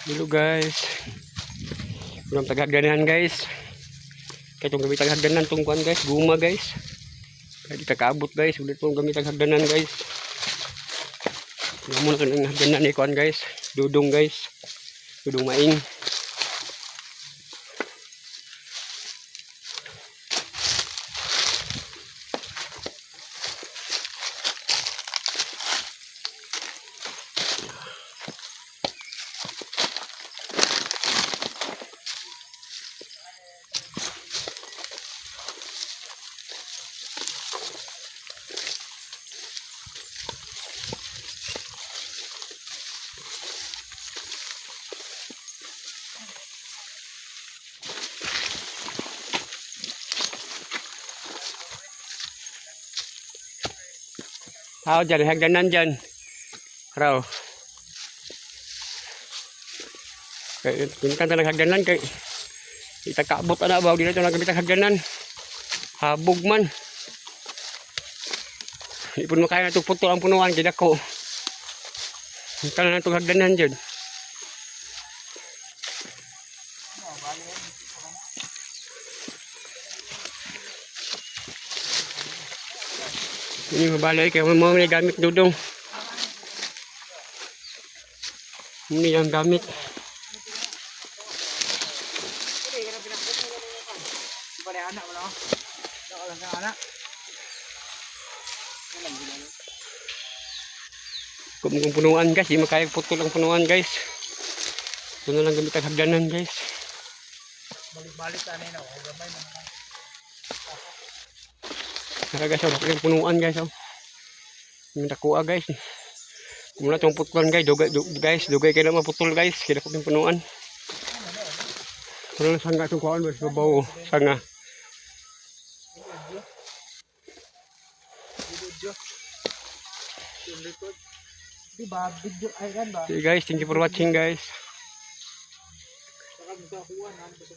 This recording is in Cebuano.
Hello guys. Walang taghagdanan guys. Kaya itong gamit taghagdanan itong kuan guys. Guma guys. Kaya di kakaabot guys. Ulit pong gamit taghagdanan guys. Wala muna ito ng hagdanan ni kuan guys. Dudong guys. Dudong maing. Tao dyan. Hagdanan dyan. Raw. Kaya gamitan talaga hagdanan kay itakaabot ana ba di na ito nagamit ang hagdanan. Habog man. Hindi po makaya na itong putol ang punuan kay dako. Ito na itong hagdanan dyan. Ini mabalay kay mo may gamit dudong. Ini ang gamit. Bale anak wala. Wala lang ka anak. Kung punuan guys, di makaya putol ang punuan guys. Ito na lang gamit ang hagdanan guys. Balik-balik ani na oh, gamay man. Tara guys, oh, yung punuan guys. Oh. Yung nakuha guys. Kung wala itong putulan guys, dugay, guys, dugay kayo na maputol guys. Kaya ko yung punuan. Pero sangga itong kuhaan guys, babaw. Oh. Sanga. Video. Yung likod. Di ba video ay kan ba? Okay guys, thank you for watching guys. Saka magkakuha na ano ba sa